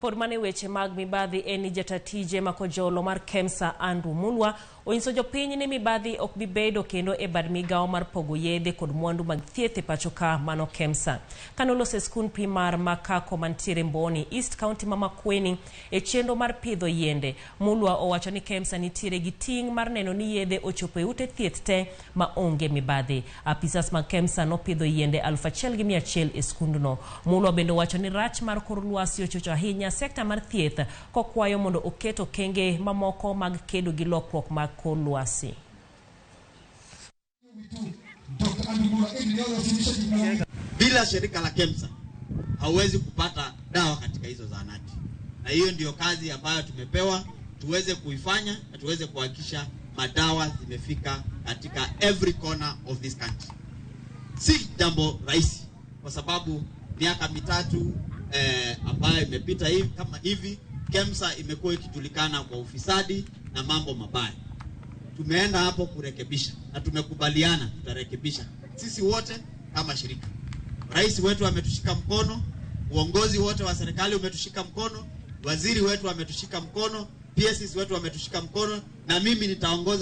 Pod mane weche mag mibadhi en ni jata tije makojolo mar KEMSA Andrew Mulwa onyiso jopiny ni mibadhi ok bi bedo kendo e bad migawo mar pogo yedhe kod mwandu mag thieth e pacho ka mano KEMSA. Kanoloso e skund primar ma Kako mantiere Mboni, East County ma Makueni e chenro mar pidho yiende, Mulwa owacho ni KEMSA nitiere gi ting' mar neno ni yedhe ochopo e ute thieth te ma onge mibadhi. Apisas mag KEMSA nopidho yiende 1,100 e skundno. Mulwa bende owacho ni rach mar kor lwasi ochocho ahinya sekta mar thieth kokwayo mondo oket okenge mamoko mag kedo gi lokruok mag kor lwasi. Bila shirika la KEMSA hauwezi kupata dawa katika hizo zahanati, na hiyo ndiyo kazi ambayo tumepewa tuweze kuifanya na tuweze kuhakikisha madawa zimefika katika every corner of this country. Si jambo rahisi kwa sababu miaka mitatu ambayo imepita hivi kama hivi, KEMSA imekuwa ikijulikana kwa ufisadi na mambo mabaya. Tumeenda hapo kurekebisha na tumekubaliana tutarekebisha sisi wote kama shirika. Rais wetu ametushika mkono, uongozi wote wa serikali umetushika mkono, waziri wetu ametushika mkono, PSs wetu wametushika mkono, na mimi nitaongoza.